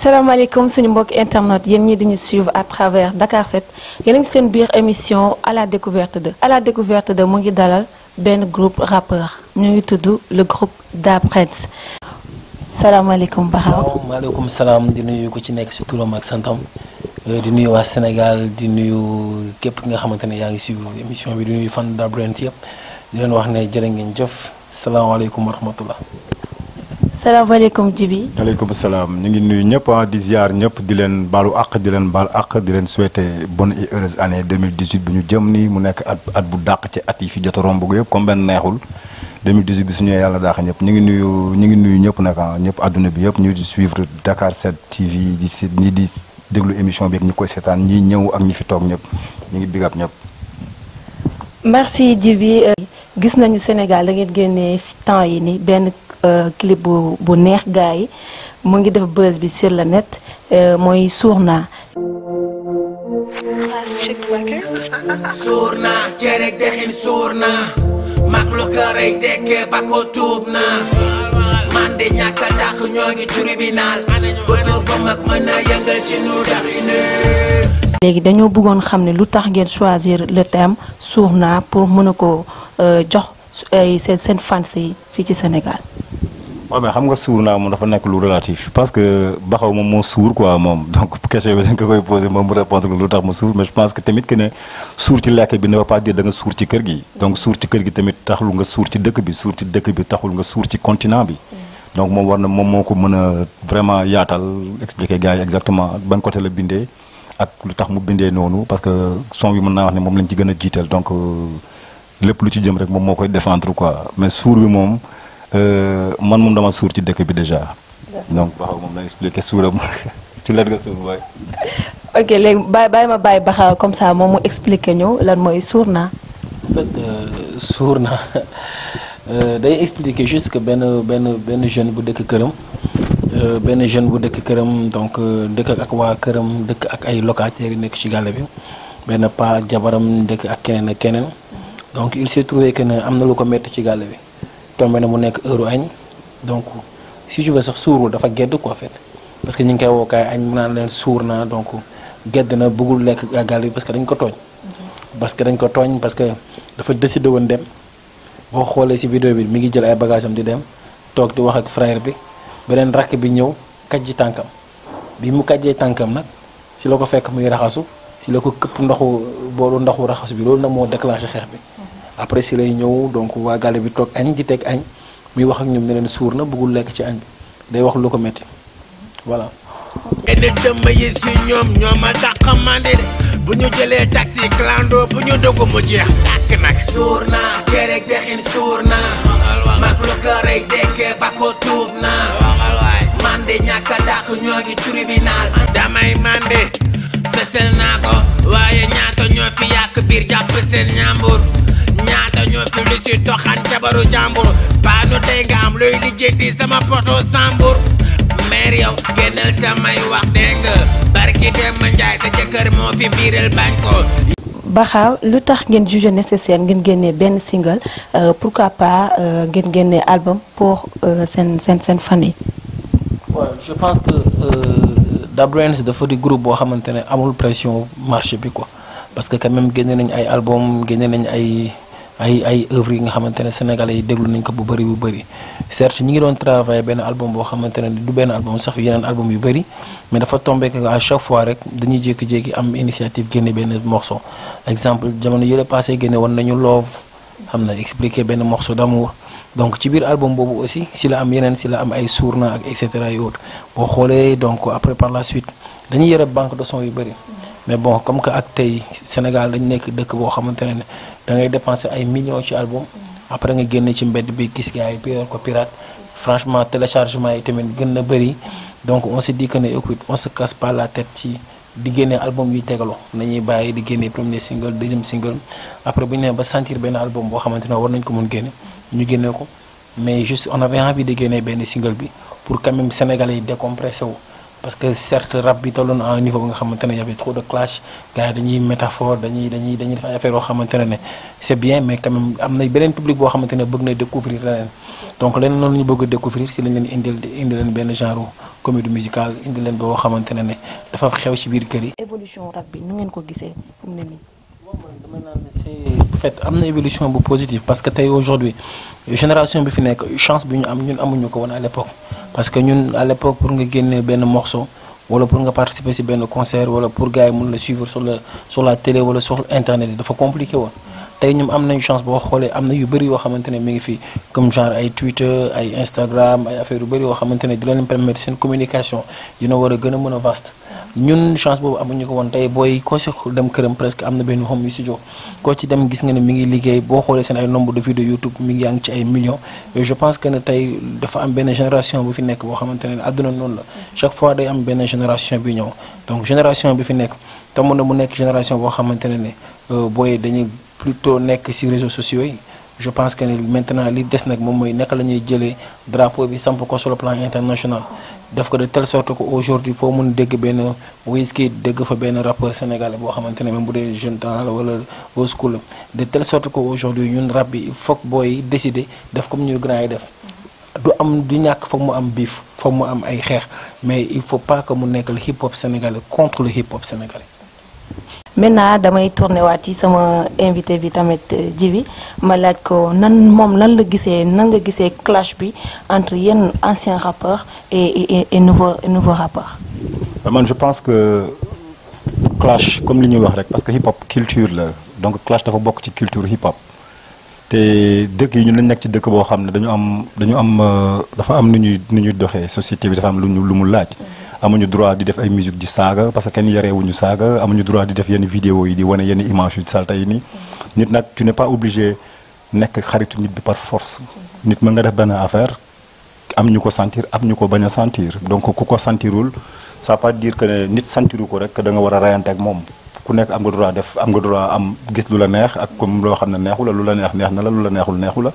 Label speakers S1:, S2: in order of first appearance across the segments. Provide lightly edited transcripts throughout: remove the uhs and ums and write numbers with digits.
S1: salaamaaleykum suñu mbokk internet yéen ñi diñu suivre à travers Dakar 7 yéen a ngi seen biir émission à la découverte de mu ngi dalal benn groupe rappeur ñu ngi tudd le groupe Da Prince. salaamaaleykum Baxaw.
S2: maaleykum salaam di nuyu ku ci nekk si turam ak santam di nuyu waa Sénégal di nuyu képp ki nga xamante ne yaa ngi suivre émission bi di nuyu fan Da Prince yëpp di leen wax ne jërë ngeen jëf salaamaaleykum wa rahmatullah.
S1: salaamaaleykum Djibi.
S3: maaleykum salaam ñu ngi nuyu ñëpp di ziar ñëpp di leen baalu àq di leen baal àq di leen souhaiter bonne et heureuse année 2018 bi ñu jëm nii mu nekk at bu dàq ci at yi fi jot a romb yëpp comme benn neexul 2018 bi su ñëwee yàlla dàq ñëpp ñu ngi nuyu ñëpp nag ñëpp àdduna bi yëpp ñu di suivre Dakar 7 TV di si ñi di déglu émission bi yëpp ñu koy seetaan ñi ñëw ak ñi fi toog ñëpp ñu ngi big up ñëpp.
S1: merci Djibi gis nañu Sénégal da ngeen génnee temps yi ni benn clip bu neex gars yi mu ngi def buzz bi sur le net mooy suur naa.
S4: suur naa kerek dexin suur naa mag lu ko rey dekkee ba ko tuub naa man de ñàkk a dàq ñoo ngi tribunal bëtur ba mag mën a yëngal ci nu daxine.
S1: léegi dañoo bëggoon xam ne lu tax ngeen choisir le thème suur naa pour mën a ko jox seen fans yi fii ci Sénégal.
S3: waaw mais xam nga suur naa moom dafa nekk lu relatif parce que Baxaw moom moo suur quoi moom donc question bi dañ ko koy posé moom mu répondre lu tax mu suur mais je pense que tamit que ne suur ci lekk bi ne veut pas dire da nga suur ci kër gi donc suur ci kër gi tamit taxul nga suur ci dëkk bi suur ci dëkk bi taxul nga suur ci continent bi donc moom war na moom moo ko mën a vraiment yaatal expliquer gars yi exactement ban côté la bindee ak lu tax mu bindee noonu parce que son bi mën naa wax ne moom lañ ci gën a jiital donc lépp lu ci jëm rek moom moo koy défendre quoi mais suur bi moom man moom dama suur ci dëkk bi déjà donc Baxaw moom la expliqué suuram ci lan nga suur booy.
S1: ok léegi bàyyi ma bàyyi Baxaw comme ça moom mu expliqué ñu lan mooy suur naa.
S2: en fait suur naa day expliquer juste que benn jeune bu dëkk këram donc dëkk ak waa këram dëkk ak ay locataires yu nekk ci gàlle bi benn pa jabaram dëkk ak keneen ak keneen donc il s'est trouvé que ne am na lu ko metti ci gàlle bi. tombé na mu nekk heure añ donc si je veux sax suurul dafa gedd quoi en fait parce que ñu ngi koy woo kaay añ mu naan leen suur naa donc gedd na bëggul lekk gàll bi parce que dañ ko tooñ parce que dafa décidé woon dem boo xoolee si vidéo bi mi ngi jël ay bagages am di dem toog di wax ak frère bi beneen rakk bi ñëw kajji tànkam bi mu kajjee tànkam nag si la ko fekk muy raxasu si la ko këpp boolu ndoxu raxasu bi loolu nag moo déclenché xeex bi après si lay ñëw donc waa gàlle bi toog añ di teg añ muy wax ak ñoom ne leen suur na bëggul lekk ci añ bi day wax lu ko metti voilà.
S4: kenn dëmm yi si ñoom a dàq mandi de bu ñu jëlee taxi clando bu ñu dugg mu jeex tàkk nag. suur naa kerek dexin suur naa mag lu ko rey dekkee ba ko tuub naa mande ñàkk a dàq ñoo ngi tribunal damay mande fesel naa ko waaye ñaata ñoo fi yàq biir jàpp seen ñaambur ñaata ñoo fi lu si toxan jabaru jàmbur paanu tey nga am looy lijjanti sama poto sambur meer yow génnal samay wax dégg nga barki dem ma njaay sa jëkkër moo fi biiral bañ ko.
S1: Baxaw lu tax ngeen jugé nécessaire ngeen génnee benn single pourquoi pas ngeen génnee album pour seen fan yi.
S2: waaw je pense que Da Prince dafa di groupe boo xamante ne amul pression marché bi quoi parce que quand même génne nañ ay album génne nañ ay œuvres yi nga xamante ne sénégalais yi déglu nañ ko bu bëri certes ñi ngi doon travailler benn album boo xamante ne du benn album sax yeneen album yu bëri mais dafa tombé que à chaque fois rek dañuy jékki-jékki am initiative génne benn morceau exemple jamono yële passé génne woon nañu Love xam na expliquer benn morceau d'amour donc ci biir album boobu aussi si la am yeneen si la am ay suur na ak et cetera yu autres boo xoolee donc après par la suite dañuy yore banque de son yu bëri mais bon comme que ak tey Sénégal dañ nekk dëkk boo xamante ne da ngay dépenser ay millions ci album après nga génne ci mbedd bi gis gars yi yor ko pirate franchement téléchargement yi tamit gën na bëri donc on se dit que ne écoute on se casse pas la tête ci di génne album yuy tegaloo nañuy bàyyi di génne premier single deuxième single après bu ñu nee ba sentir benn album boo xamante ne war nañ ko mën génne ñu génne ko mais juste on avait envie de génne benn single bi pour quand même sénégalais yi décompressé wu parce que certes rap bi tolloon à un niveau ba nga xamante ne y avait trop de clash gars yi dañuy métaphore dañuy def ay affaire yoo xamante ne c'est bien mais quand même am na beneen public boo xamante ne bëgg na découvrir leneen donc leneen noonu ñu bëgg a découvrir si lañ leen indi leen benn genre comédie musicale indi leen boo xamante ne dafa xew ci biir kër yi.
S1: évolution rap bi nu ngeen ko gisee fu mu ne nii.
S2: damay naan c'est en fait am na évolution bu positive parce que tey aujourd'hui génération bi fi nekk chance bi ñu am ñun amuñu ko woon à l'époque parce que ñun à l'époque pour nga génne benn morceau wala pour nga participer ci benn concert wala pour gars yi mën la suivre sur la télé wala sur internet yi dafa compliqué woon tey ñoom am nañu chance boo xoolee am na yu bëri yoo xamante ne mi ngi fi comme genre ay Twitter ay Instagram ay affaire yu bëri yoo xamante ne di leen permettre seen communication dina war a gën a mën a vaste ñun chance boobu amuñu ko woon tey booy koo si dem këram presque am na benn home studio koo ci dem gis nga ne mi ngi liggéey boo xoolee seen ay nombre de vues de YouTube mi ngi yaa ngi ci ay millions et je pense que ne tey dafa am benn génération bu fi nekk boo xamante ne àdduna noonu la chaque fois day am benn génération bi ñëw donc génération bi fi nekk te mën na mu nekk génération boo xamante ne booy dañuy plutôt nekk ci réseaux sociaux yi je pense que maintenant li des nag moom mooy naka la ñuy jëlee drapeau bi samp ko sur le plan international def ko de telle sorte que aujourd'hui foo mën dégg benn Wizkid dégg fa benn rappeur sénégalais boo xamante ne même bu dee jeune temps la wala old school de telle sorte que aujourd'hui ñun rap bi il faut que booy décider def comme ñu grand yi def du ñàkk foog mu am biif foog mu am ay xeex mais il faut pas que mu nekk le hip hop sénégalais contre le hip hop sénégalais.
S1: maintenant damay tourné waat ci sama invité bi tamit Djiby ma laaj ko nan la gisee nan nga gisee clash bi entre yenn anciens rappeurs et nouveau rappeurs.
S3: man je pense que clash comme li ñuy wax rek parce que hip hop culture la donc clash dafa bokk ci culture hip hop te dëkk yi ñun lañ nekk ci dëkk boo xam ne dafa am nu ñuy doxee société bi dafa am lu mu laaj. amuñu droit di def ay musique di saaga parce que kenn yareewuñu saaga amuñu droit di def yenn vidéo yi di wane yenn image yu salte yi nii nit nag tu n'es pas obligé nekk xaritu nit bi par force nit mën nga def benn affaire am ñu ko sentir am ñu ko bañ a sentir donc ku ko sentirul ça veut pas dire que ne nit sentiru ko rek da nga war a rayante ak moom ku nekk am nga droit am gis lu la neex ak comme loo xam ne neexu la lu la neex na la lu la neexul neexu la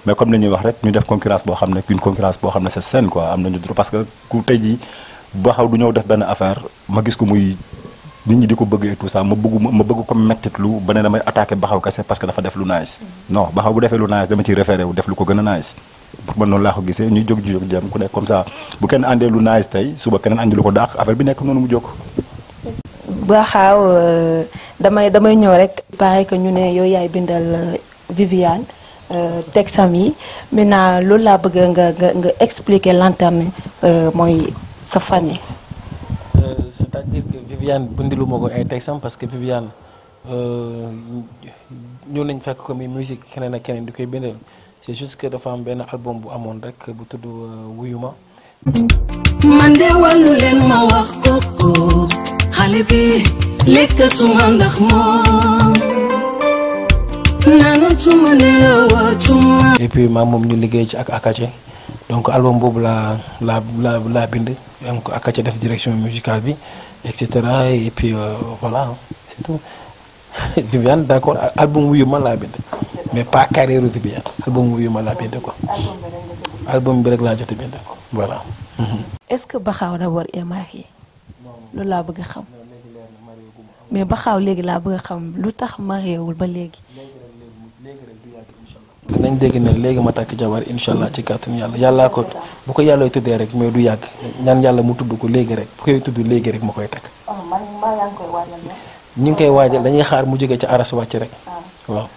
S3: mais comme li ñuy wax rek ñu def concurrence boo xam ne une concurrence boo xam ne c'est saine quoi am nañu droit parce que ku tey jii Baxaw du ñëw def benn affaire ma gis ko muy nit ñi di ko bëgg et tout ça ma bëgg ko mettitlu ba ne damay attaqué Baxaw kese parce que dafa def lu nice non Baxaw bu defee lu nice dama ciy référé wu def lu ko gën a nice pour man noonu laa ko gisee ñuy jóg jëm ku nekk comme ça bu kenn àndee lu nice tey suba keneen andi lu ko dàq affaire bi nekk noonu mu jóg.
S1: Baxaw damay ñëw rek pareil que ñu ne yow yaay bindal Viviane texam yi maintenant loolu laa bëgg nga expliquer lanterne mooy sa fan yi.
S2: C'est-à-dire que Viviane bindilu ma ko ay texam parce que Viviane ñëw nañ fekk ko muy musique keneen ak keneen di koy bindal c'est juste que dafa am benn album bu amoon rek bu tudd Wuyuma.
S5: man de wàllu leen ma wax koko xale bi lekkatuma ndax moom naanutuma nelawatuma.
S2: et puis moom ñu liggéey ci ak Akache donc album boobu laa bind donc Akache def direction musicale bi et cetera et puis voilà c'est tout Viviane d'accord album Wuyuma laa bind mais pas carrière Viviane album Wuyuma laa bind quoi. album bi rek laa jot a bind voilà.
S1: est-ce que Baxaw d'abord est marié loolu laa bëgg a xam mais Baxaw léegi laa bëgg a xam lu tax marié wul ba léegi.
S2: nañ dégg ne léegi ma takk jabar incha allah ci kàttan yàllaa ko bu ko yàlla tuddee rek mais du yàgg ñaan yàlla mu tudd ko léegi rek bu koy tudd léegi rek ma koy takk. ñu ngi koy waajal dañuy xaar mu jógee ci aras wàcc rek waaw.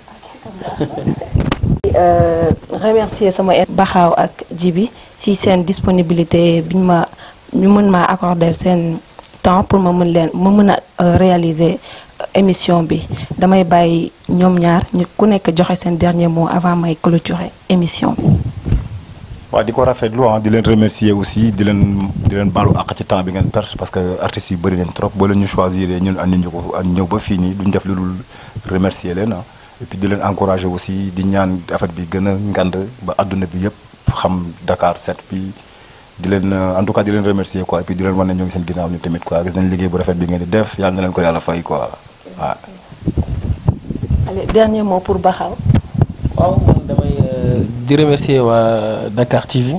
S1: remercier sama Baxaw ak Djiby si seen disponibilité bi ñu mën maa accorder seen temps pour ma mën a réaliser émission bi damay bàyyi ñoom ñaar ñu ku nekk joxe seen dernier mot avant may clôturer émission bi.
S3: waaw di ko rafetlu di leen remercier aussi di leen baalu àq ci temps bi ngeen perte parce que artistes yu bëri nañ trop boo leen ñu choisir ñun andi ñu ko ñëw ba fii nii duñ def lu dul remercier leen et puis di leen encourager aussi di ñaan affaire bi gën a ngand ba àdduna bi yëpp xam Dakar 7 bi di leen en tout cas di leen remercier quoi et puis di leen wan ne ñoo ngi seen ginnaaw ñu tamit quoi gis nañ liggéey bu rafet bi ngeen di def yàlla na leen ko yàlla fay quoi waaw.
S1: allez dernier mot pour Baxaw.
S2: waaw man damay di remercier waa Dakar TV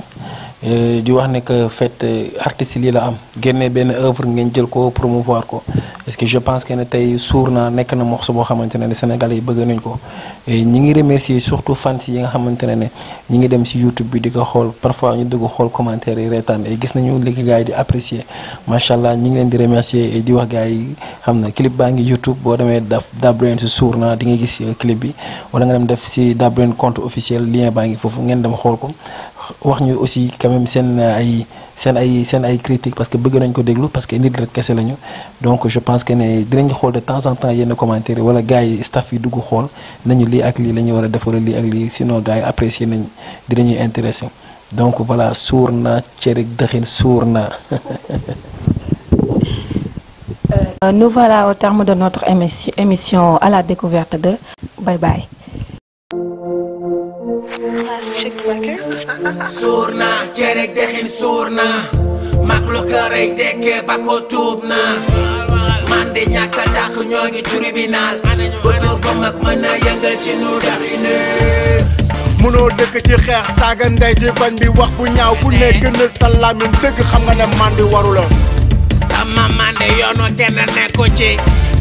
S2: di wax ne que fait artistes lii la am génne benn œuvre ngeen jël ko promouvoir ko parce que je pense que ne tey suur naa nekk na morceau boo xamante ne Sénégalais yi bëgg nañ ko et ñi ngi remercier surtout fans yi nga xamante ne ñi ngi dem ci YouTube bi di ko xool parfois ñu dugg xool commentaire yi reetaan et gis nañu li gars yi di apprécier macha allah ñi ngi leen di remercier et di wax gars yi xam na clip baa ngi YouTube boo demee Dab Brain si suur naa di nga gis clip bi wala nga dem def ci Dab Brain compte officiel lien baa ngi foofu ngeen dem xool ko wax ñu aussi quand même seen ay critiques parce que bëgg nañ ko déglu parce que nit rek kese lañu donc je pense que ne dinañ xool de temps en temps yenn commentaires wala gars yi staff yi dugg xool nañu lii ak lii la ñu war a def wala lii ak lii sinon gars yi apprécier nañ dinañuy intéressé donc voilà suur na cere dëxin suur na.
S1: Nous voilà au terme de notre émission à la découverte de bye bye.
S4: suur naa kerek dexin suur naa mag lu kërëy dekke ba ko tuub naa man de ñàkk a dàq ñoo ngi tribunal ba tuur ba mag mën a yëngal ci nu daxine
S6: munoo dëkk ci xeex saaga ndey ci koñ bi wax bu ñaaw ku ne gën a sa làmmiñ dëgg xam nga ne mandi waru la
S4: sama mande yoonu kenn nekku ci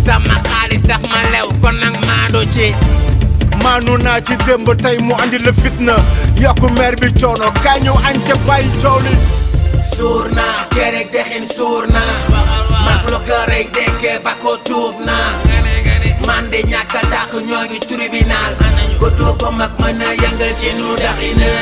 S4: sama xaalis daf ma lew kon nag maandu ci
S6: maanu naa ci démb tey mu andi la fitna yokku meer bi coono kaay ñu añ te bàyyi coow li
S4: suur naa kerek dexin suur naa mag lu kërëy dekke ba ko tuub naa man de ñàkk a dàq ñoo ngi tribunal ko tuub ba mag mën a yëngal ci nu daxine